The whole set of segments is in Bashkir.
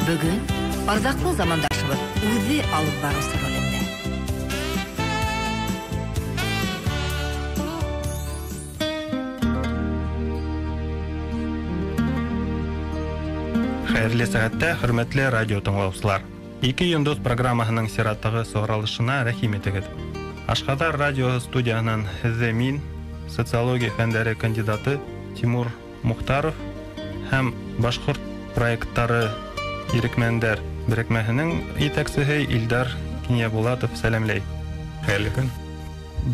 Бөгөн арҙаҡлы замандашыбыҙ үҙе алып барыусы ролендә. Хәйерле сәғәттә, хөрмәтле радио тыңлаусылар. Ике йондоҙ программаһының сираттағы сығарылышына рәхим итегеҙ. Ашҡаҙар радио студияһынан һеҙҙе мин, социология фәндәре кандидаты Тимур Мухтаров һәм башҡорт проекттары ирекмәндәр берекмәһенең етәксеһе Илдар Кинйәбулатов сәләмләй. Хәйерле көн.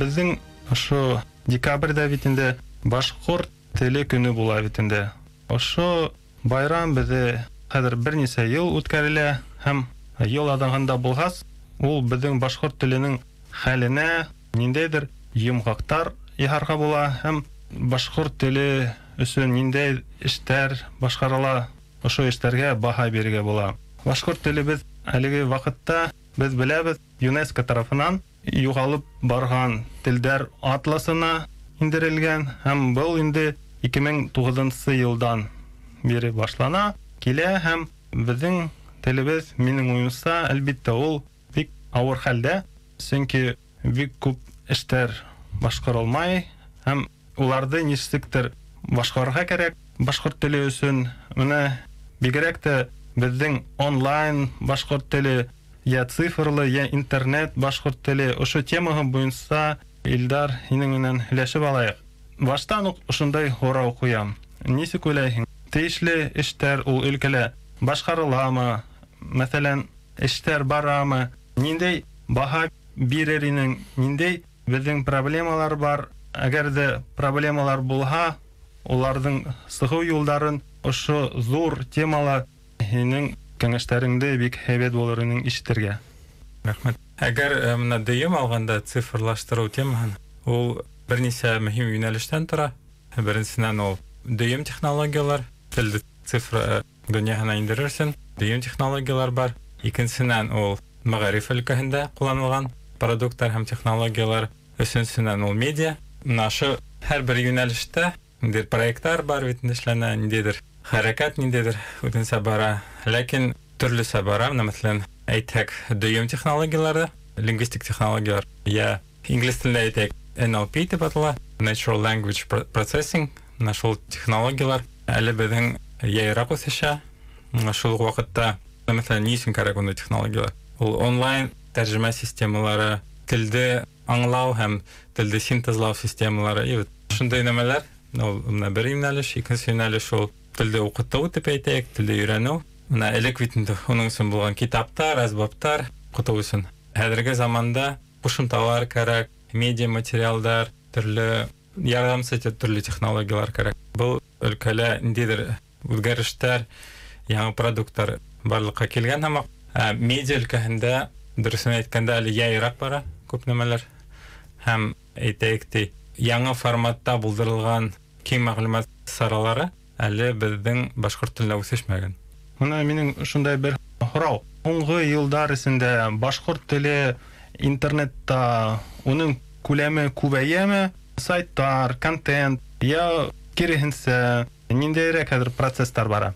Беҙҙең ошо декабрҙә бит инде башҡорт теле көнө була бит инде. Ошо байрам беҙҙе хәҙер бер нисә йыл үткәрелә һәм йыл аҙағында булғас, ул беҙҙең башҡорт теленең хәленә ниндәйҙер йомғаҡтар яһарға була һәм башҡорт теле өсөн ниндәй эштәр башҡарыла, ошо эштәргә баһа бирергә була. Башҡорт телебеҙ әлеге ваҡытта беҙ беләбеҙ, ЮНЕСКО тарафынан юғалып барған телдәр атласына индерелгән һәм был инде 2009 йылдан бире башлана килә һәм беҙҙең телебеҙ, минең уйымса, әлбиттә, ул бик ауыр хәлдә, сөнки бик күп эштәр башҡарылмай һәм уларҙы нисектер башҡарырға кәрәк башҡорт теле өсөн. Менә бигерәк тә беҙҙең онлайн башҡорт теле, я цифрлы, я интернет башҡорт теле, ошо темаһы буйынса Илдар, һинең менән һөйләшеп алайыҡ. Баштан уҡ ошондай һорау ҡуям. Нисек уйлайһың, тейешле эштәр ул өлкәлә башҡарыламы? Мәҫәлән, эштәр барамы? Ниндәй баһа бирер инең? Ниндәй беҙҙең проблемалар бар? Әгәр ҙә проблемалар булһа, уларҙың сығыу юлдарын ошо ҙур темала һинең кәңәштәреңде бик һәйбәт булыр инең ишетергә. Рәхмәт. Әгәр бына дөйөм алғанда цифрлаштырыу темаһын, ул бер нисә мөһим йүнәлештән тора. Беренсенән, ул дөйөм технологиялар, телде цифра донъяһына индерер өсөн дөйөм технологиялар бар. Икенсенән, ул мәғариф өлкәһендә ҡулланылған продукттар һәм технологиялар. Өсөнсөнән, ул медиа. Бына ошо һәр бер йүнәлештә ниндәйҙер проекттар бар бит эшләнә, ниндәйҙер хәрәкәт ниндәйҙер үҙенсә бара, ләкин төрлөсә бара. Бына, мәҫәлән, әйтһәк, дөйөм технологиялары, лингвистик технологиялар, я инглиз телендә әйтәйек, NLP тип атала, Natural Language Processing, бына шул технологиялар әле беҙҙең йайыраҡ үҫешә. Бына шул уҡ ваҡытта, мәҫәлән, ни өсөн кәрәк ундай технологиялар? Ул онлайн тәржемә системалары, телде аңлау һәм телде синтезлау системалары, и вот шундай нәмәләр. Ул бына бер йүнәлеш, икенсе йүнәлеш ул телде уҡытыу тип әйтәйек, телде өйрәнеү. Бына элек бит инде уның өсөн булған китаптар, әсбаптар уҡытыу өсөн. Хәҙерге заманда ҡушымталар кәрәк, медиа материалдар, төрлө ярҙамсы төрлө технологиялар кәрәк. Был өлкәлә ниндәйҙер үҙгәрештәр, яңы продукттар барлыҡҡа килгән һымаҡ. Медиа өлкәһендә, дөрөҫөн әйткәндә, әле йайыраҡ бара күп нәмәләр. Һәм әйтәйек ти, яңы форматта булдырылған киң мәғлүмәт саралары әле беҙҙең башҡорт телендә үҫешмәгән. Бына минең шундай бер һорау. Һуңғы йылдар эсендә башҡорт теле интернетта уның күләме күбәйәме? Сайттар, контент, я киреһенсә, ниндәйерәк хәҙер процесстар бара?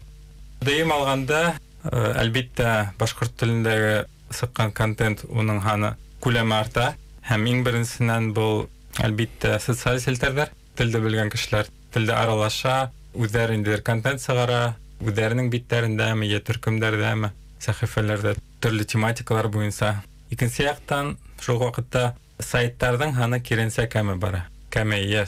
Дөйөм алғанда, әлбиттә, башҡорт телендәге сыҡҡан контент уның һаны күләме арта. Һәм иң беренсенән был, әлбиттә, социаль селтәрҙәр. Телде белгән кешеләр телде аралаша, үҙҙәре ниндәйҙер контент сығара, үҙҙәренең биттәрендәме, йә төркөмдәрҙәме, сәхифәләрҙә төрлө тематикалар буйынса. Икенсе яҡтан, шул ваҡытта сайттарҙың һаны киренсә кәме бара. Кәмәйә.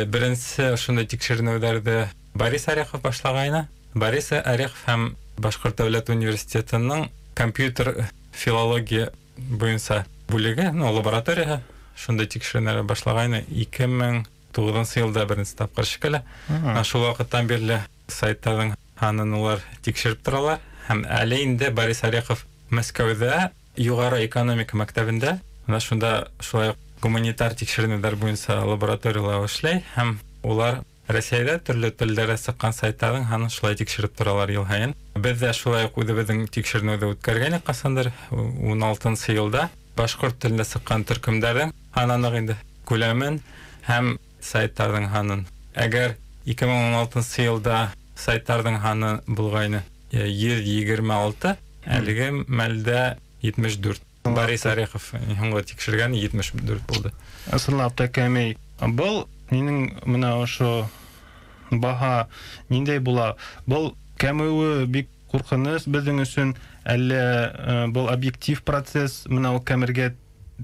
Беренсе ошондай тикшеренеүҙәрҙе Борис Орехов башлағайны. Борис Орехов һәм Башҡорт дәүләт университетының компьютер филология буйынса бүлеге, лабораторияһы шундай тикшеренеүҙәр башлағайны 2009 йылда беренсе тапҡыр шикелле. Менә шул ваҡыттан бирле сайттарҙың һанын улар тикшереп торалар. Һәм әле инде Борис Орехов Мәскәүҙә юғары экономика мәктәбендә менә шунда шулай уҡ гуманитар тикшеренеүҙәр буйынса лабораторияла эшләй һәм улар Рәсәйҙә төрлө телдәрҙә сыҡҡан сайттарҙың һанын шулай тикшереп торалар йыл һайын. Беҙ ҙә шулай уҡ үҙебеҙҙең тикшеренеүҙе үткәргәйнек ҡасандыр 16-нсы йылда башҡорт телендә сыҡҡан төркөмдәрҙең һанын инде күләмен һәм сайттарҙың һанын. Әгәр 2016 йылда сайттарҙың һаны булғайны 126, әлеге мәлдә 74. Борис Орехов һуңғы тикшергән 74 булды. Ысынлап та кәмей. Был минең менә ошо баһа ниндәй була? Был кәмеүе бик ҡурҡыныс беҙҙең өсөн, әллә был объектив процесс, менә ул кәмергә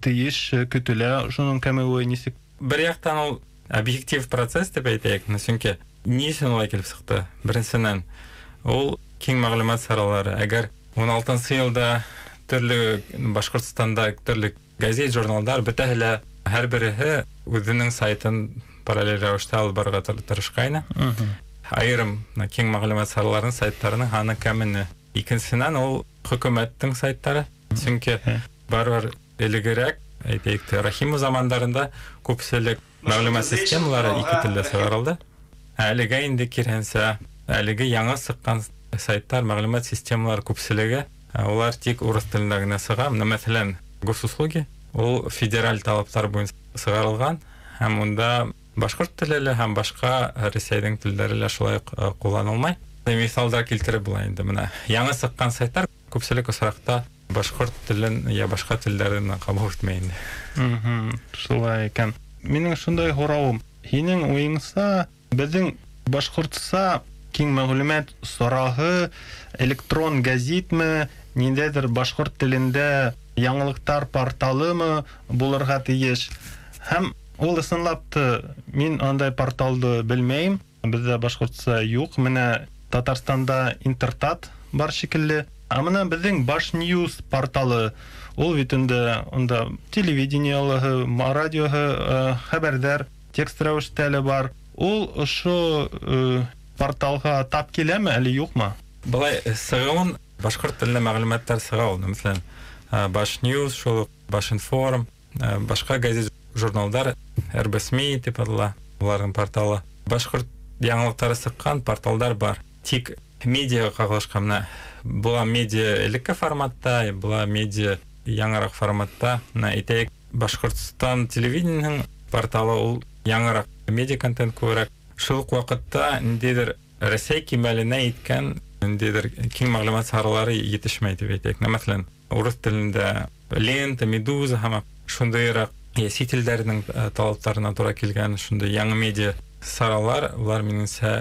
тейеш, көтөлә, шуның кәмеүе нисек? Бер яҡтан ул объектив процесс тип әйтәйек, сөнки ни өсөн улай килеп сыҡты? Беренсенән, ул киң мәғлүмәт саралары. Әгәр 16-нсы йылда төрлө Башҡортостанда төрлө газет, журналдар бөтәһе лә һәр береһе үҙенең сайтын параллель рәүештә алып барырға тырышҡайны. Айырым киң мәғлүмәт сараларының сайттарының һаны кәмене. Икенсенән, ул хөкүмәттең сайттары. Сөнки барыбер элегерәк, әйтәйек тә, Рахимов замандарында күпселек мәғлүмәт системалары ике телдә сығарылды. Әлегә инде киреһенсә, әлеге яңы сыҡҡан сайттар, мәғлүмәт системалары күпселеге, улар тик урыҫ телендә генә сыға. Менә, мәҫәлән, Госуслуги, ул федераль талаптар буйынса сығарылған, һәм унда башҡорт теле лә һәм башҡа Рәсәйҙең телдәре лә шулай уҡ ҡулланылмай. Миҫалдар килтереп була инде. Менә яңы сыҡҡан сайттар күпселек осраҡта башҡорт телен йә башҡа телдәрен ҡабул итмәй инде. Шулай икән. Минең шундай һорауым. Һинең уйыңса, беҙҙең башҡортса киң мәғлүмәт сараһы электрон гәзитме, ниндәйҙер башҡорт телендә яңылыҡтар порталымы булырға тейеш? Һәм ул ысынлап та мин андай порталды белмәйем. Беҙҙә башҡортса юҡ. Менә Татарстанда Интертат бар шикелле. Ә менә беҙҙең Баш Ньюс порталы, ул бит инде унда телевидениелыһы, радиоһы, хәбәрҙәр текст рәүештә лә бар. Ул ошо порталға тап киләме әле юҡмы? Былай сығыуын башҡорт телендә мәғлүмәттәр сыға ул. Мәҫәлән, Баш Ньюс, шул уҡ Башинформ, башҡа газет, журналдар, РБСМИ тип атала уларҙың порталы. Башҡорт яңылыҡтары сыҡҡан порталдар бар. Тик медиаға ҡағылышҡан, менә була медиа элекке форматта, була медиа яңыраҡ форматта. Менә әйтәйек, Башҡортостан телевидениеһының порталы ул яңыраҡ медиа контент күберәк. Шул уҡ ваҡытта ниндәйҙер Рәсәй кимәленә еткән ниндәйҙер киң мәғлүмәт саралары етешмәй тип әйтәйек. Менә, мәҫәлән, урыҫ телендә Лента, Медуза һәм шундайыраҡ сит илдәренең талаптарына тура килгән шундай яңы медиа саралар, улар минеңсә,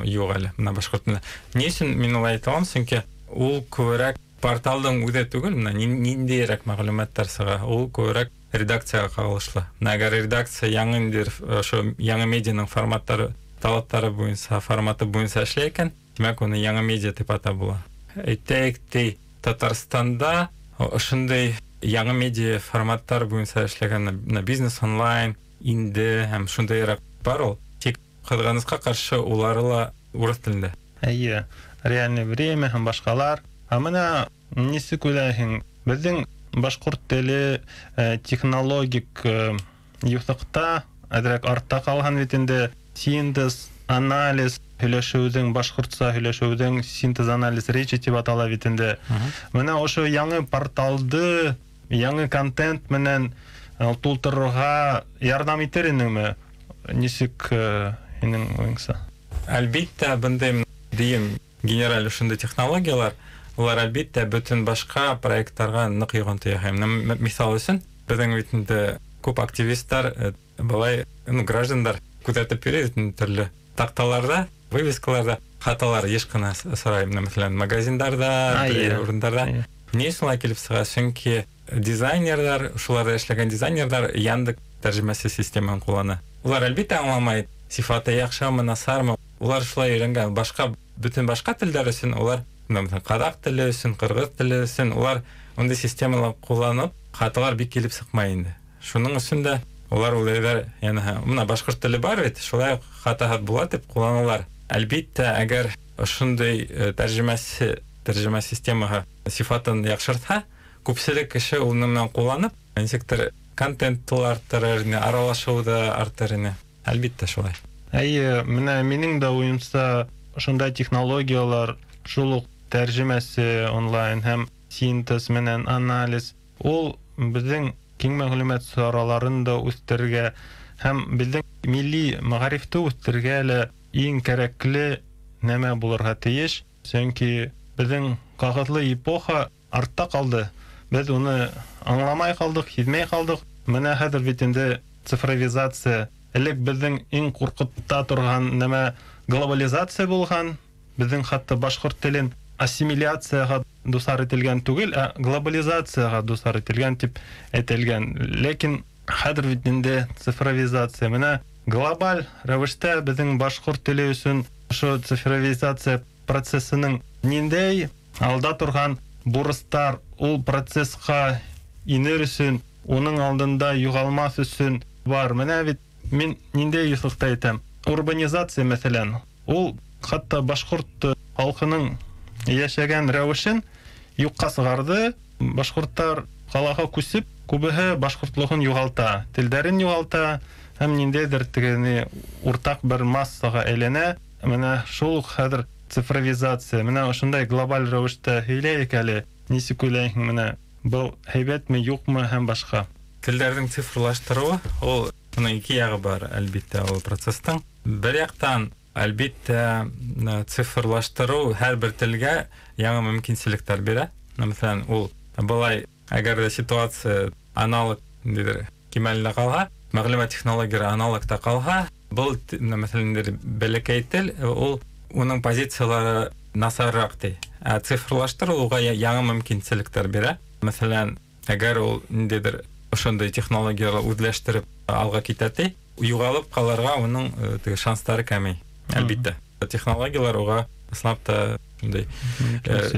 юҡ әле. Менә башҡорт телендә. Ни өсөн мин улай әйтә алам? Сөнки ул күберәк порталдың үҙе түгел, менә ниндәйерәк мәғлүмәттәр сыға, ул күберәк редакцияға ҡағылышлы. Менә әгәр редакция яңы ниндәйҙер, ошо яңы медианың форматтары, талаптары буйынса, форматы буйынса эшләй икән, тимәк, уны яңы медиа тип атап була. Әйтәйек, ти, Татарстанда ошондай яңы медиа форматтар буйынса эшләгән на бизнес онлайн, инде һәм шундайыраҡ бар ул. Тик ҡыҙғанысҡа ҡаршы улары ла урыҫ телендә. Эйе, реальный время һәм башҡалар. Ә менә нисек уйлайһың, беҙҙең башҡорт теле технологик юҫыҡта әҙерәк артта ҡалған бит инде. Синтез, анализ һөйләшеүҙең, башҡортса һөйләшеүҙең синтез анализ речи тип атала бит инде. Менә ошо яңы порталды яңы контент менән тултырырға ярҙам итер инеңме? Нисек һинең уйыңса? Әлбиттә, бындай дейем, генераль ошондай технологиялар, улар әлбиттә бөтөн башҡа проекттарға ныҡ йоғонто яһай. Менә миҫал өсөн, беҙҙең бит инде күп активисттар, былай, граждандар күҙәтеп йөрөй бит инде төрлө таҡталарҙа, вывескаларҙа хаталар йыш ҡына сорай. Менә, мәҫәлән, магазиндарҙа, төрлө урындарҙа. Ни өсөн улай килеп сыға? Сөнки дизайнерҙар, шуларҙа эшләгән дизайнерҙар Яндекс тәржемәсе системаһын ҡуллана. Улар әлбиттә аңламай, сифаты яҡшымы, насармы. Улар шулай өйрәнгән. Башҡа, бөтөн башҡа телдәр өсөн улар, мәҫәлән, ҡаҙаҡ теле өсөн, ҡырғыҙ теле өсөн улар ундай системалар ҡулланып, хаталар бик килеп сыҡмай инде. Шуның өсөн дә улар уйлайҙар, йәнәһе, бына башҡорт теле бар бит, шулай уҡ хатаһыҙ була тип ҡулланалар. Әлбиттә, әгәр ошондай тәржемә системаһы сифатын яҡшыртһа, күпселек кеше уны менән ҡулланып, нисектер контентты арттырыр ине, аралашыуҙы арттырыр ине. Әлбиттә шулай. Әйе, менә минең дә уйымса, ошондай технологиялар, шул уҡ тәржемәсе онлайн һәм синтез менән анализ, ул беҙҙең киң мәғлүмәт сараларын да үҫтерергә һәм беҙҙең милли мәғарифты үҫтерергә лә иң кәрәкле нәмә булырға тейеш. Сөнки Беҙҙең ҡағыҙлы эпоха артта ҡалды. Беҙ уны аңламай ҡалдыҡ, һиҙмәй ҡалдыҡ. Менә хәҙер бит инде цифровизация. Элек беҙҙең иң ҡурҡыта торған нәмә глобализация булған. Беҙҙең хатта башҡорт телен ассимиляцияға дусар ителгән түгел, ә глобализацияға дусар ителгән тип әйтелгән. Ләкин хәҙер бит инде цифровизация. Менә глобаль рәүештә беҙҙең башҡорт теле өсөн ошо цифровизация процессының ниндәй алда торған бурыстар, ул процессҡа инер өсөн, уның алдында юғалмаҫ өсөн бар. Менә бит мин ниндәй юҫыҡта әйтәм. Урбанизация, мәҫәлән, ул хатта башҡорт халҡының йәшәгән рәүешен юҡҡа сығарҙы. Башҡорттар ҡалаға күсеп, күбеһе башҡортлоғон юғалта, телдәрен юғалта һәм ниндәйҙер тегене уртаҡ бер массаға әйләнә. Менә шул уҡ хәҙер цифровизация. Менә ошондай глобаль рәүештә һөйләйек әле. Нисек уйлайһың, менә был һәйбәтме, юҡмы һәм башҡа? Телдәрҙең цифрлаштырыуы, ул уның ике яғы бар, әлбиттә, ул процесстың. Бер яҡтан, әлбиттә, цифрлаштырыу һәр бер телгә яңы мөмкинселектәр бирә. Мәҫәлән, ул былай, әгәр ҙә ситуация аналог ниндәйҙер кимәлендә ҡалһа, мәғлүмәт технологиялары аналогта ҡалһа, был, мәҫәлән, бәләкәй тел, ул уның позициялары насарыраҡ ти. Ә цифрлаштырыу уға яңы мөмкинселектәр бирә. Мәҫәлән, әгәр ул ниндәйҙер ошондай технологиялар үҙләштереп алға китә ти, юғалып ҡалырға уның теге шанстары кәмей. Әлбиттә, технологиялар уға ысынлап та шундай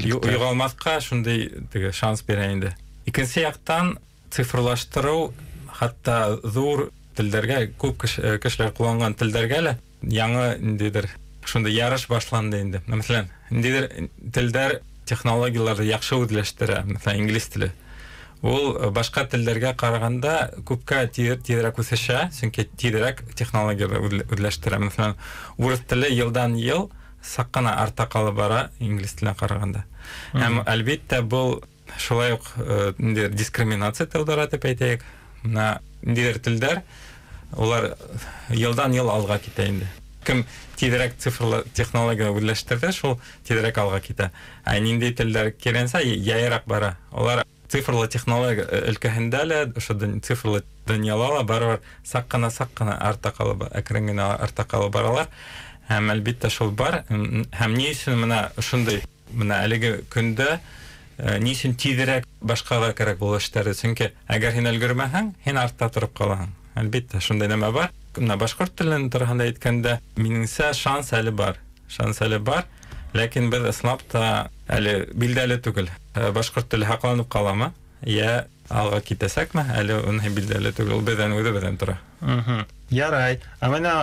юғалмаҫҡа шундай теге шанс бирә инде. Икенсе яҡтан, цифрлаштырыу хатта ҙур телдәргә, күп кешеләр ҡулланған телдәргә лә яңы ниндәйҙер шундай ярыш башланды инде. Мәҫәлән, ниндәйҙер телдәр технологияларҙы яҡшы үҙләштерә, мәҫәлән, инглиз теле. Ул башҡа телдәргә ҡарағанда күпкә тиҙерәк үҫешә, сөнки тиҙерәк технологиялар үҙләштерә. Мәҫәлән, урыҫ теле йылдан йыл саҡ ҡына арта ҡалып бара инглиз теленә ҡарағанда. Һәм әлбиттә, был шулай уҡ ниндәйҙер дискриминация тыуҙыра тип әйтәйек. Бына ниндәйҙер телдәр улар йылдан йыл алға китә инде. Кем тиҙерәк цифрлы технология үҙләштерҙе, шул тиҙерәк алға китә. Ә ниндәй телдәр киренсә, яйыраҡ бара. Улар цифрлы технология өлкәһендә лә, ошо цифрлы донъяла ла барыбер саҡ ҡына арта ҡалып, әкрен генә арта ҡалып баралар. Һәм әлбиттә шул бар. Һәм ни өсөн бына ошондай, бына әлеге көндә ни өсөн тиҙерәк башҡарырға кәрәк был эштәрҙе? Сөнки әгәр һин өлгөрмәһәң, һин артта тороп ҡалаһың. Әлбиттә, шундай нәмә бар. Бына башҡорт телен тураһында әйткәндә, минеңсә, шанс әле бар. Шанс әле бар, ләкин беҙ ысынлап та әле билдәле түгел. Башҡорт теле һаҡланып ҡаламы, йә алға китәсәкме, әле уныһы билдәле түгел. Ул беҙҙән үҙебеҙҙән тора. Ярай. Ә бына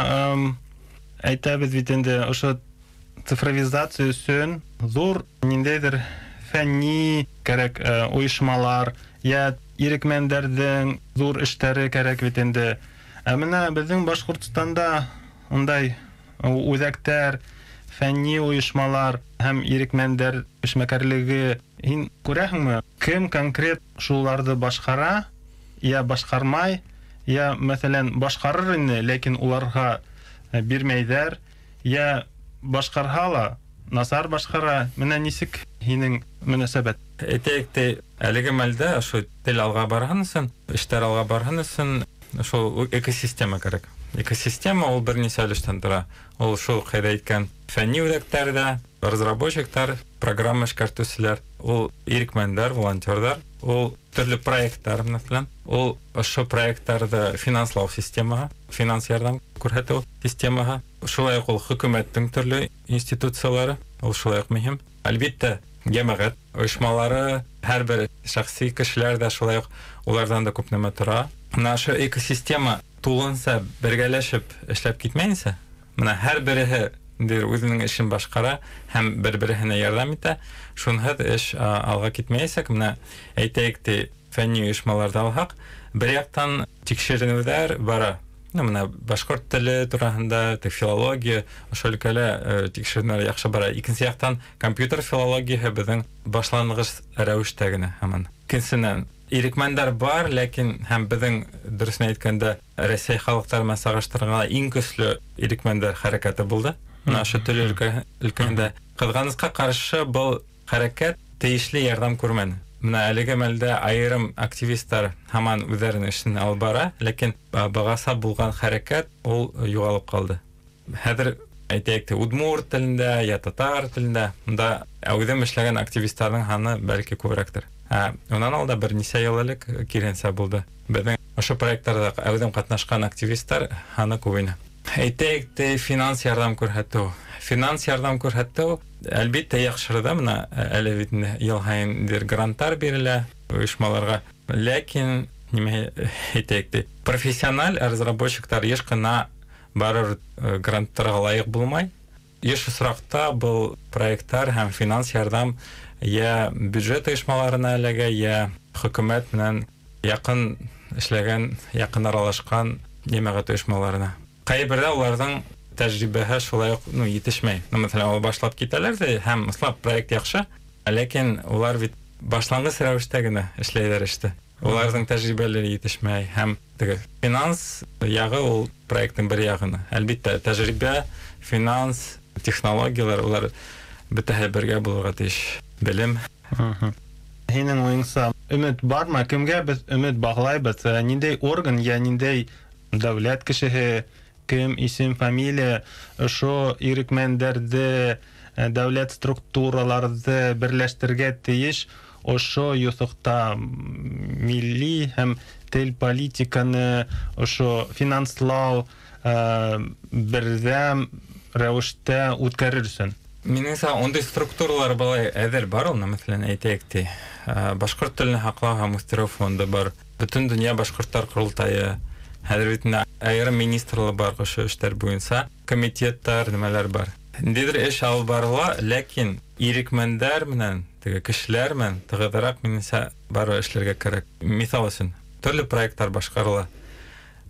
әйтәбеҙ бит инде, ошо цифровизация өсөн ҙур ниндәйҙер фәнни кәрәк, ойошмалар, йә ирекмәндәрҙең ҙур эштәре кәрәк бит инде. Ә бына беҙҙең Башҡортостанда ундай үҙәктәр, фәнни ойошмалар һәм ирекмәндәр эшмәкәрлеге, һин күрәһеңме, кем конкрет шуларҙы башҡара, йә башҡармай, йә, мәҫәлән, башҡарыр ине, ләкин уларға бирмәйҙәр, йә башҡарһа ла насар башҡара. Менә нисек һинең мөнәсәбәт? Әйтәйек тә, әлеге мәлдә ошо тел алға барһын өсөн, эштәр алға барһын өсөн шул экосистема кәрәк. Экосистема ул бер нисә өлөштән тора. Ул шул ҡайҙа әйткән фәнни үҙәктәр ҙә, разработчиктар, программа эшкәртеүселәр, ул ирекмәндәр, волонтерҙар, ул төрлө проекттар, мәҫәлән, ул ошо проекттарҙы финанслау системаһы, финанс ярҙам күрһәтеү системаһы, шулай уҡ ул хөкүмәттең төрлө институциялары, ул шулай уҡ мөһим. Әлбиттә, йәмәғәт ойошмалары, һәр бер шәхси кешеләр ҙә шулай уҡ, уларҙан да күп нәмә тора. Бына ошо экосистема тулынса бергәләшеп эшләп китмәйенсә, бына һәр береһе үҙенең эшен башҡара һәм бер-береһенә ярҙам итә, шунһыҙ эш алға китмәйәсәк. Бына әйтәйек ти, фәнни ойошмаларҙы алһаҡ, бер яҡтан тикшеренеүҙәр бара. Бына башҡорт теле тураһында, филология, ошо өлкәлә тикшеренеүҙәр яҡшы бара. Икенсе яҡтан компьютер филологияһы беҙҙең башланғыс рәүештә генә һаман. Икенсенән, ирекмәндәр бар, ләкин һәм беҙҙең, дөрөҫөн әйткәндә, Рәсәй халыҡтары менән сағыштырғанда иң көслө ирекмәндәр хәрәкәте булды. Бына ошо тел өлкәһендә. Ҡыҙғанысҡа ҡаршы, был хәрәкәт тейешле ярҙам күрмәне. Менә әлеге мәлдә айырым активисттар һаман үҙҙәренең эшен алып бара, ләкин бағаса булған хәрәкәт ул юғалып ҡалды. Хәҙер әйтәйек тә, удмурт телендә я татар телендә унда үҙем эшләгән активисттарҙың һаны бәлки күберәктер. Унан алда бер нисә йыл элек киренсә булды. Беҙҙең ошо проекттарҙа үҙем ҡатнашҡан активисттар һаны күп ине. Әйтәйек тә, финанс ярҙам күрһәтеү. Финанс ярҙам күрһәтеү әлбиттә яҡшырҙы, мына әле бит инде йыл һайын гранттар бирелә ойошмаларға. Ләкин нимә әйтәйек тә, профессиональ разработчиктар йыш ҡына барыбер гранттарға лайыҡ булмай. Йыш осраҡта был проекттар һәм финанс ярҙам йә бюджет ойошмаларына эләгә, йә хөкүмәт менән яҡын эшләгән, яҡын аралашҡан йәмәғәт ойошмаларына. Ҡайберҙә уларҙың тәжрибәһе шулай уҡ, етешмәй. Мәҫәлән, ул башлап китәләр ҙә, һәм ысынлап проект яҡшы, ләкин улар бит башланғыс рәүештә генә эшләйҙәр эште. Уларҙың тәжрибәләре етешмәй һәм теге финанс яғы ул проекттың бер яғына. Әлбиттә, тәжрибә, финанс, технологиялар улар бөтәһе бергә булырға тейеш. Белем. Һинең уйыңса, өмөт бармы? Кемгә беҙ өмөт бағлайбыҙ? Ниндәй орган йә ниндәй дәүләт кешеһе, кем, исем, фамилия ошо ирекмәндәрҙе, дәүләт структураларҙы берләштерергә тейеш ошо юҫыҡта милли һәм тел политиканы ошо финанслау берҙәм рәүештә үткәрер өсөн? Минеңсә, ундай структуралар былай әҙер бар ул, мәҫәлән, әйтәйек ти, башҡорт телен һаҡлау һәм үҫтереү фонды бар, Бөтөн донъя башҡорттар ҡоролтайы, хәҙер бит инде айырым министрлыҡ бар ошо эштәр буйынса, комитеттар, нимәләр бар. Ниндәйҙер эш алып барыла, ләкин ирекмәндәр менән, теге кешеләр менән тығыҙыраҡ минеңсә бары эшләргә кәрәк. Миҫал өсөн, төрлө проекттар башҡарыла.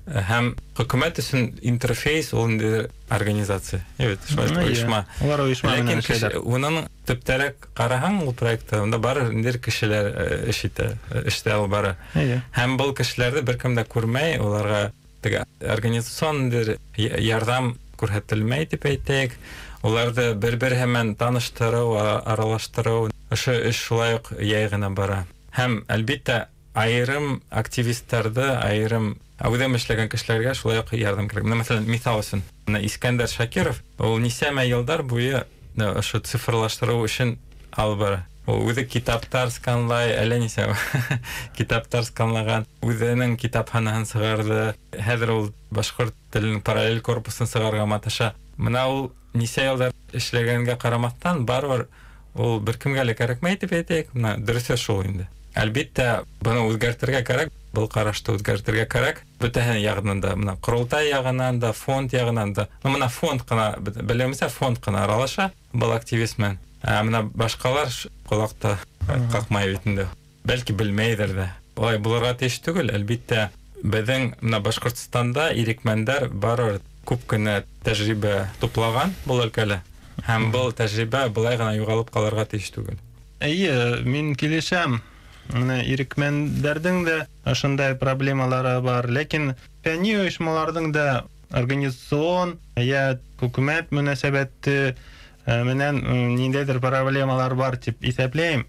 Һәм хөкүмәт өсөн интерфейс ул ниндәйҙер организация. Эйе, шулай ойошма. Улар ойошма менән Ләкин эшләйҙәр. Уның төптәрәк ҡараһаң ул проектта, унда бары ниндәйҙер кешеләр эш итә, эштә алып бара. Һәм был кешеләрҙе бер кем дә күрмәй, уларға теге организацион ниндәйҙер ярҙам күрһәтелмәй тип әйтәйек. Уларҙы бер-береһе менән таныштырыу, аралаштырыу, ошо эш шулай уҡ яй ғына бара. Һәм әлбиттә айырым активисттарҙы, айырым үҙем эшләгән кешеләргә шулай уҡ ярҙам кәрәк. Менә, мәҫәлән, миҫал өсөн, менә Искәндәр Шакиров, ул нисәмә йылдар буйы ошо цифрлаштырыу эшен алып бара. Ул үҙе китаптар сканлай, әллә нисә китаптар сканлаған, үҙенең китапханаһын сығарҙы. Хәҙер ул башҡорт теленең параллель корпусын сығарырға маташа. Менә ул нисә йылдар эшләгәнгә ҡарамаҫтан, барыбер ул бер кемгә лә кәрәкмәй тип әйтәйек. Менә дөрөҫө шул инде. Әлбиттә, быны үҙгәртергә кәрәк, был ҡарашты үҙгәртергә кәрәк. Бөтәһе яғынан да, менә ҡоролтай яғынан да, фонд яғынан да. Менә фонд ҡына, белеүемсә, фонд ҡына аралаша был активист менән. Ә менә башҡалар ҡолаҡта ҡаҡмай бит инде. Бәлки белмәйҙер ҙә. Улай булырға тейеш түгел, әлбиттә, беҙҙең менә Башҡортостанда ирекмәндәр барыбер күп кенә тәжрибә туплаған был өлкәлә. Һәм был тәжрибә былай ғына юғалып ҡалырға тейеш түгел. Эйе, мин килешәм. Менә ирекмәндәрҙең дә ошондай проблемалары бар, ләкин фәнни ойошмаларҙың да организацион йә хөкүмәт мөнәсәбәте менән ниндәйҙер проблемалар бар тип иҫәпләйем.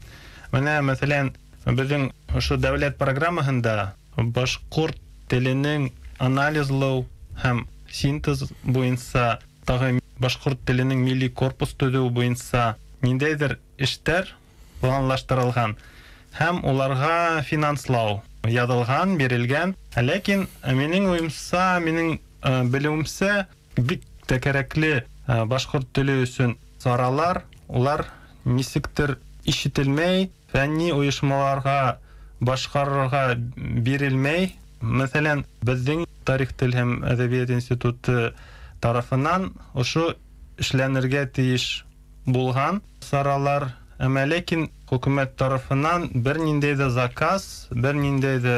Менә, мәҫәлән, беҙҙең ошо дәүләт программаһында башҡорт теленең анализлау һәм синтез буйынса, тағы башҡорт теленең милли корпус төҙөү буйынса ниндәйҙер эштәр планлаштырылған һәм уларға финанслау яҙылған, бирелгән. Ләкин минең уйымса, минең белеүемсә, бик тә кәрәкле башҡорт теле өсөн саралар, улар нисектер ишетелмәй, фәнни ойошмаларға башҡарырға бирелмәй. Мәҫәлән, беҙҙең Тарих, тел һәм әҙәбиәт институты тарафынан ошо эшләнергә тейеш булған саралар, әммә ләкин хөкүмәт тарафынан бер ниндәй ҙә заказ, бер ниндәй ҙә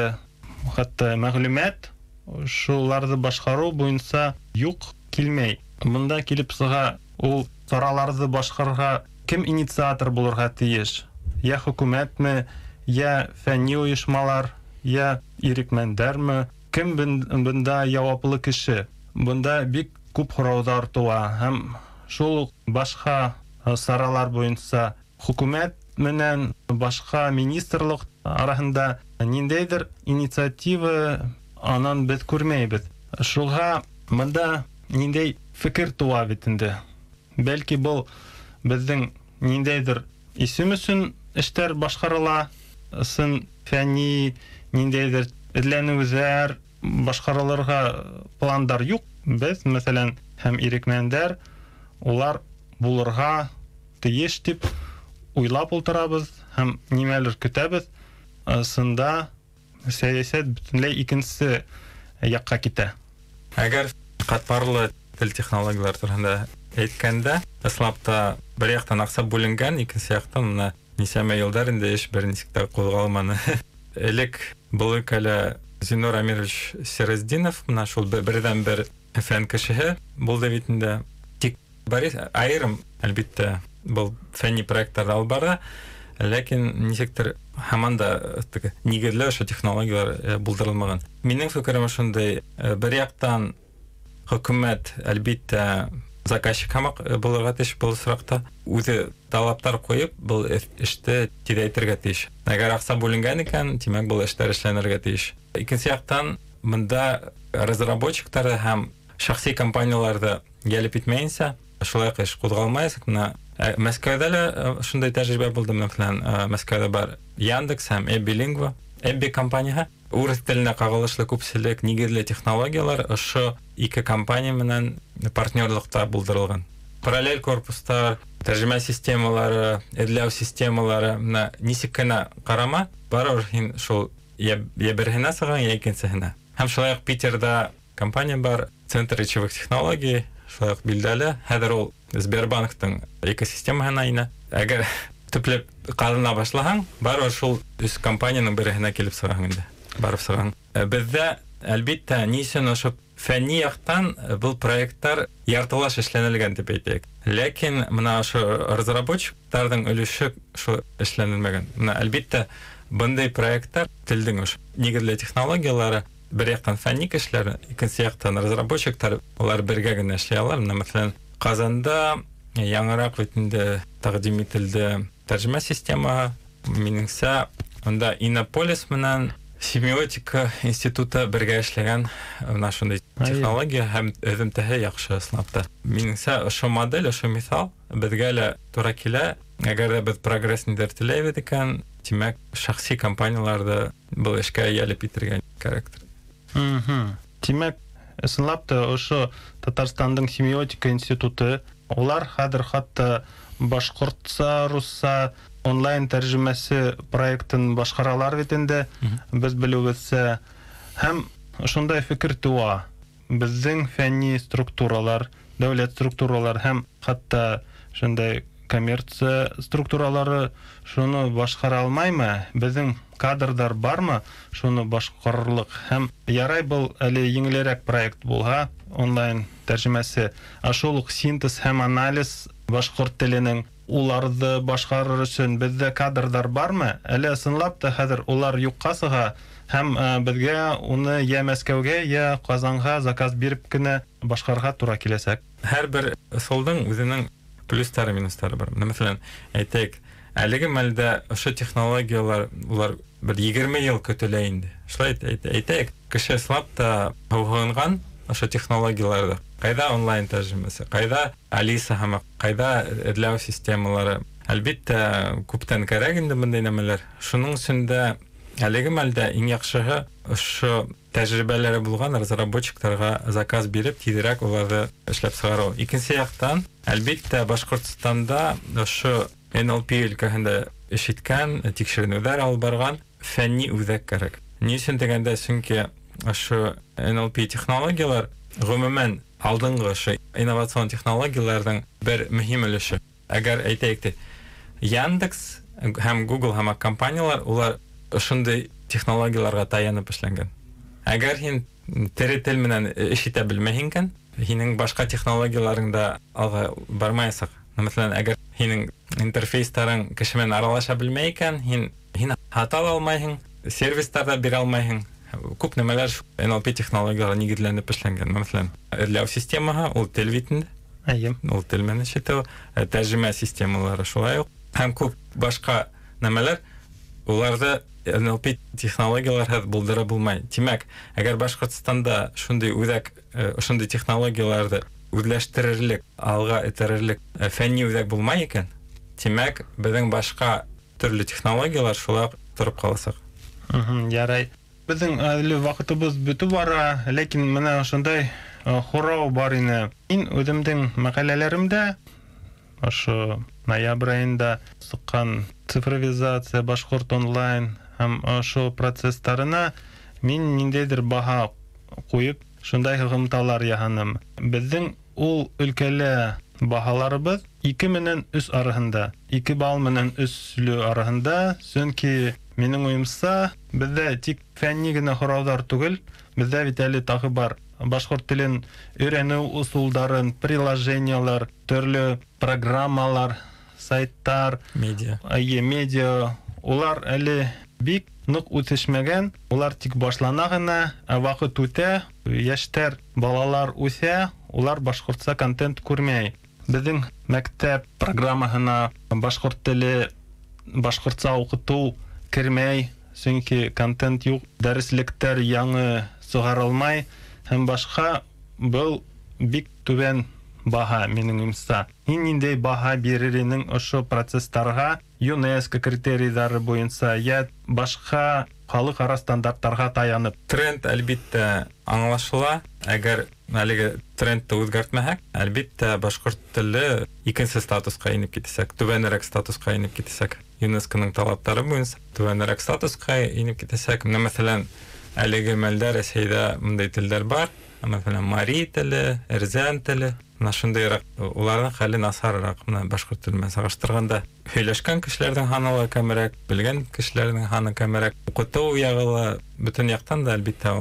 хатта мәғлүмәт шуларҙы башҡарыу буйынса юҡ, килмәй. Бында килеп сыға, ул сараларҙы башҡарырға кем инициатор булырға тейеш? Йә хөкүмәтме, йә фәнни ойошмалар, йә ирекмәндәрме? Кем бында яуаплы кеше? Бында бик күп һорауҙар тыуа һәм шул уҡ башҡа саралар буйынса Хөкүмәт менән башҡа министрлыҡ араһында ниндәйҙер инициатива анан беҙ күрмәйбеҙ. Шуға бында ниндәй фекер тыуа бит инде. Бәлки был беҙҙең ниндәйҙер исем өсөн эштәр башҡарыла, ысын фәнни ниндәйҙер эҙләнеүҙәр башҡарылырға пландар юҡ. Беҙ, мәҫәлән, һәм ирекмәндәр улар булырға тейеш тип уйлап ултырабыҙ һәм нимәлер көтәбеҙ. Ысында сәйәсәт бөтөнләй икенсе яҡҡа китә. Әгәр ҡатмарлы тел технологиялар тураһында әйткәндә, ысынлап та бер яҡтан аҡса бүленгән, икенсе яҡтан мына нисәмә йылдар инде эш бер нисек тә ҡуҙғалманы. Элек был өлкәлә Зиннур Амирович Сираздинов мына шул берҙән-бер фән кешеһе булды бит инде. Тик Борис айырым, әлбиттә, был фәнни проекттарҙы алып бара, ләкин нисектер һаман да теге нигеҙле ошо технологиялар булдырылмаған. Минең фекерем ошондай: бер яҡтан хөкүмәт, әлбиттә, заказчик һымаҡ булырға тейеш был осраҡта, үҙе талаптар ҡуйып, был эште тиҙәйтергә тейеш. Әгәр аҡса бүленгән икән, тимәк, был эштәр эшләнергә тейеш. Икенсе яҡтан, бында разработчиктарҙы һәм шәхси компанияларҙы йәлеп итмәйенсә, шулай уҡ эш ҡуҙғалмаясаҡ. Бына Мәскәүҙә лә шундай тәжрибә булды. Мәҫәлән, Мәскәүҙә бар Яндекс һәм Эбби Лингва, Эбби компанияһы. Урыҫ теленә ҡағылышлы күпселек нигеҙле технологиялар ошо ике компания менән партнерлыҡта булдырылған. Параллель корпустар, тәржемә системалары, эҙләү системалары, бына нисек кенә ҡарама, барыбер һин шул йә береһенә сығаң, йә икенсеһенә. Һәм шулай уҡ Питерҙа компания бар, Центр речевых технологий, шулай уҡ билдәле. Хәҙер ул Сбербанктың экосистемаһына инә. Әгәр төпләп ҡаҙына башлаһаң, барыбер шул өс компанияның береһенә килеп сығаһың инде. Барып сығаһың. Беҙҙә, әлбиттә, ни өсөн ошо фәнни яҡтан был проекттар яртылаш эшләнелгән тип әйтәйек. Ләкин мына ошо разработчиктарҙың өлөшө шул эшләнелмәгән. Мына, әлбиттә, бындай проекттар телдең ошо нигеҙле технологиялары бер яҡтан фәнни кешеләр, икенсе яҡтан разработчиктар, улар бергә генә эшләй алар. Мына, мәҫәлән, Ҡазанда яңыраҡ бит инде тәҡдим ителде тәржемә системаһы. Минеңсә, унда Иннополис менән Семиотика институты бергә эшләгән мына шундай технология һәм һөҙөмтәһе яҡшы ысынлап та. Минеңсә, ошо модель, ошо миҫал беҙгә лә тура килә. Әгәр ҙә беҙ прогресс ниҙәр теләйбеҙ икән, тимәк, шәхси компанияларҙы был эшкә йәлеп итергә кәрәктер. Тимәк, ысынлап та ошо Татарстандың Семиотика институты, улар хәҙер хатта башҡортса, русса онлайн тәржемәсе проектын башҡаралар бит инде, беҙ белеүебеҙсә. Һәм ошондай фекер тыуа: беҙҙең фәнни структуралар, дәүләт структуралар һәм хатта шундай коммерция структуралары шуны башҡара алмаймы? Беҙҙең кадрҙар бармы шуны башҡарырлыҡ? Һәм ярай был әле еңелерәк проект булһа, онлайн тәржемәсе, ә шул уҡ синтез һәм анализ башҡорт теленең, уларҙы башҡарыр өсөн беҙҙә кадрҙар бармы? Әле ысынлап та хәҙер улар юҡҡа сыға һәм беҙгә уны йә Мәскәүгә, йә Ҡазанға заказ биреп кенә башҡарырға тура киләсәк. Һәр бер ысулдың үҙенең плюстары, минустары бар. Менә, мәҫәлән, әйтәйек, әлеге мәлдә ошо технологиялар улар бер 20 йыл көтөлә инде. Шулай әйтәйек, кеше ысынлап та һыуһынған ошо технологияларҙы. Ҡайҙа онлайн тәржемәсе, ҡайҙа Алиса һәм ҡайҙа эҙләү системалары. Әлбиттә, күптән кәрәк инде бындай нәмәләр. Шуның өсөн дә әлеге мәлдә иң яҡшыһы ошо тәжрибәләре булған разработчиктарға заказ биреп, тиҙерәк уларҙы эшләп сығарыу. Икенсе яҡтан, әлбиттә, Башҡортостанда ошо NLP өлкәһендә эш иткән, тикшеренеүҙәр алып барған фәнни үҙәк кәрәк. Ни өсөн тигәндә, сөнки ошо NLP технологиялар ғөмүмән алдынғы ошо инновацион технологияларҙың бер мөһим өлөшө. Әгәр әйтәйек тә, Яндекс һәм Google һәм компаниялар улар ошондай технологияларға таянып эшләнгән. Әгәр һин тере тел менән эш итә белмәйһең икән, һинең башҡа технологияларың да алға бармаясаҡ. Мәҫәлән, әгәр һинең интерфейстарың кеше менән аралаша белмәй икән, һин һата ала алмайһың, сервистар ҙа бирә алмайһың. Күп нәмәләр NLP технологиялары нигеҙләнеп эшләнгән. Мәҫәлән, эҙләү системаһы ул тел бит инде. Әйе. Ул тел менән эш итеү, тәржемә системалары шулай уҡ. Һәм күп башҡа нәмәләр, уларҙы НЛП технологияларһыҙ булдыра булмай. Тимәк, әгәр Башҡортостанда шундай үҙәк, шундай технологияларҙы үҙләштерерлек, алға этәрерлек фәнни үҙәк булмай икән, тимәк, беҙҙең башҡа төрлө технологиялар шулай тороп ҡаласаҡ. Ярай. Беҙҙең әле ваҡытыбыҙ бөтөп бара, ләкин бына ошондай һорау бар ине. Мин үҙемдең мәҡәләләремдә ошо ноябрь айында сыҡҡан цифровизация, башҡорт онлайн һәм ошо процесстарына мин ниндәйҙер баһа ҡуйып, шундай һығымталар яһаным. Беҙҙең ул өлкәлә баһаларыбыҙ 2 менән 3 араһында, 2 балл менән 3 араһында, сөнки минең уйымса, беҙҙә тик фәнни генә һорауҙар түгел, беҙҙә бит әле тағы бар башҡорт телен өйрәнеү ысулдарын, приложениялар, төрлө программалар, сайттар, медиа. Медиа, улар әле бик ныҡ үҫешмәгән, улар тик башлана ғына, ә ваҡыт үтә, йәштәр, балалар үҫә, улар башҡортса контент күрмәй. Беҙҙең мәктәп программаһына башҡорт теле, башҡортса уҡытыу кермәй, сөнки контент юҡ, дәреслектәр яңы сығарылмай һәм башҡа. Был бик түбән баһа минең уйымса. Һин ниндәй баһа бирер инең ошо процесстарға ЮНЕСКО критерийҙары буйынса йә башҡа халыҡ-ара стандарттарға таянып? Тренд әлбиттә аңлашыла. Әгәр әлеге трендты үҙгәртмәһәк, әлбиттә башҡорт теле икенсе статусҡа инеп китәсәк, түбәнерәк статусҡа инеп китәсәк. ЮНЕСКОның талаптары буйынса түбәнерәк статусҡа инеп китәсәк. Менә мәҫәлән, әлеге мәлдә Рәсәйҙә мындай телдәр бар. Мәҫәлән, мари теле, эрзән теле. Менә шундайыраҡ, уларҙың хәле насарыраҡ. Менә башҡорт теле менән сағыштырғанда һөйләшкән кешеләрҙең һаны ла кәмерәк, белгән кешеләрҙең һаны кәмерәк. Уҡытыу яғы ла бөтөн яҡтан да әлбиттә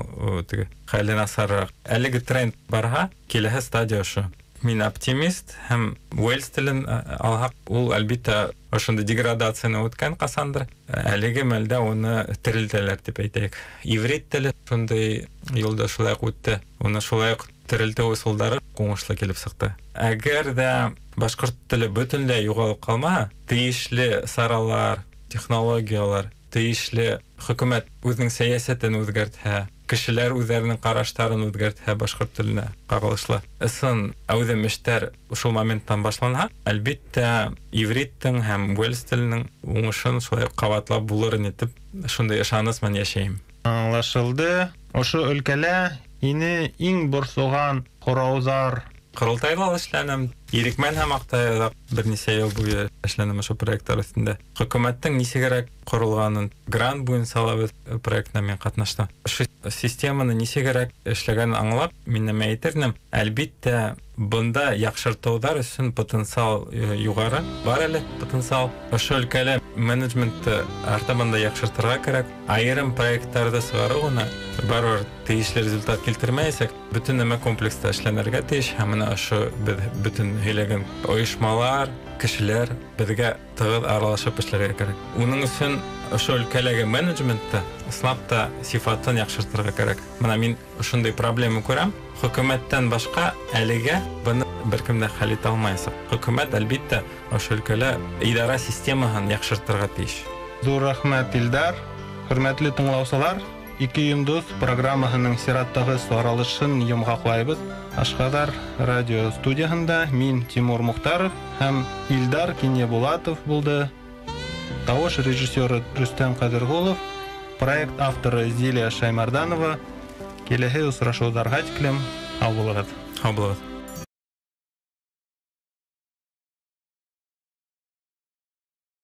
теге хәле насарыраҡ. Әлеге тренд барһа, киләһе стадия ошо. Мин оптимист һәм уэльс телен алһаҡ, ул әлбиттә ошондай деградацияны үткән ҡасандыр. Әлеге мәлдә уны терелтәләр тип әйтәйек. Иврит теле шундай юлда шулай уҡ үтте. Уны шулай уҡ терелтеү ысулдары уңышлы килеп сыҡты. Әгәр ҙә башҡорт теле бөтөнләй юғалып ҡалмаһа, тейешле саралар, технологиялар, тейешле хөкүмәт үҙенең сәйәсәтен үҙгәртһә, кешеләр үҙҙәренең ҡараштарын үҙгәртһә башҡорт теленә ҡағылышлы ысын әүҙем эштәр шул моменттан башланһа, әлбиттә ивриттең һәм уэльс теленең уңышын шулай ҡабатлап булыр ине тип шундай ышаныс менән йәшәйем. Аңлашылды. Ошо өлкәлә һине иң борсоған һорауҙар? Ҡоролтайҙа ла эшләнем, Ирекмән һәм Аҡтайҙа бер нисә йыл буйы эшләнем ошо проекттар өҫтөндә. Хөкүмәттең нисегерәк ҡоролғанын, грант буйынса ла беҙ проектына мин ҡатнаштым. Ошо системаны нисегерәк эшләгәнен аңлап, мин нәмә әйтер инем? Әлбиттә, бында яҡшыртыуҙар өсөн потенциал юғары, бар әле потенциал. Ошо өлкәлә менеджментты артабан да яҡшыртырға кәрәк. Айырым проекттарҙы сығарыу ғына барыбер тейешле результат килтермәйәсәк. Бөтөн нәмә комплекста эшләнергә тейеш. Һәм бына ошо беҙ бөтөн һөйләгән ойошмалар, кешеләр беҙгә тығыҙ аралашып эшләргә кәрәк. Уның өсөн ошо өлкәләге менеджментты ысынлап та сифатын яҡшыртырға кәрәк. Бына мин ошондай проблема күрәм. Хөкүмәттән башҡа әлегә быны бер кем дә хәл итә алмаясаҡ. Хөкүмәт әлбиттә ошо өлкәлә идара системаһын яҡшыртырға тейеш. Ҙур рәхмәт, Илдар. Хөрмәтле тыңлаусылар, Ике йондоҙ программаһының сираттағы сығарылышын йомғаҡлайбыҙ. Ашҡаҙар радио студияһында мин Тимур Мухтаров һәм Илдар Кинйәбулатов булды. Тауыш режиссеры Рөстәм Ҡәҙерғолов, проект авторы Зилия Шаймарданова. Киләһе осрашыуҙарға тиклем һау булығыҙ. Һау булығыҙ.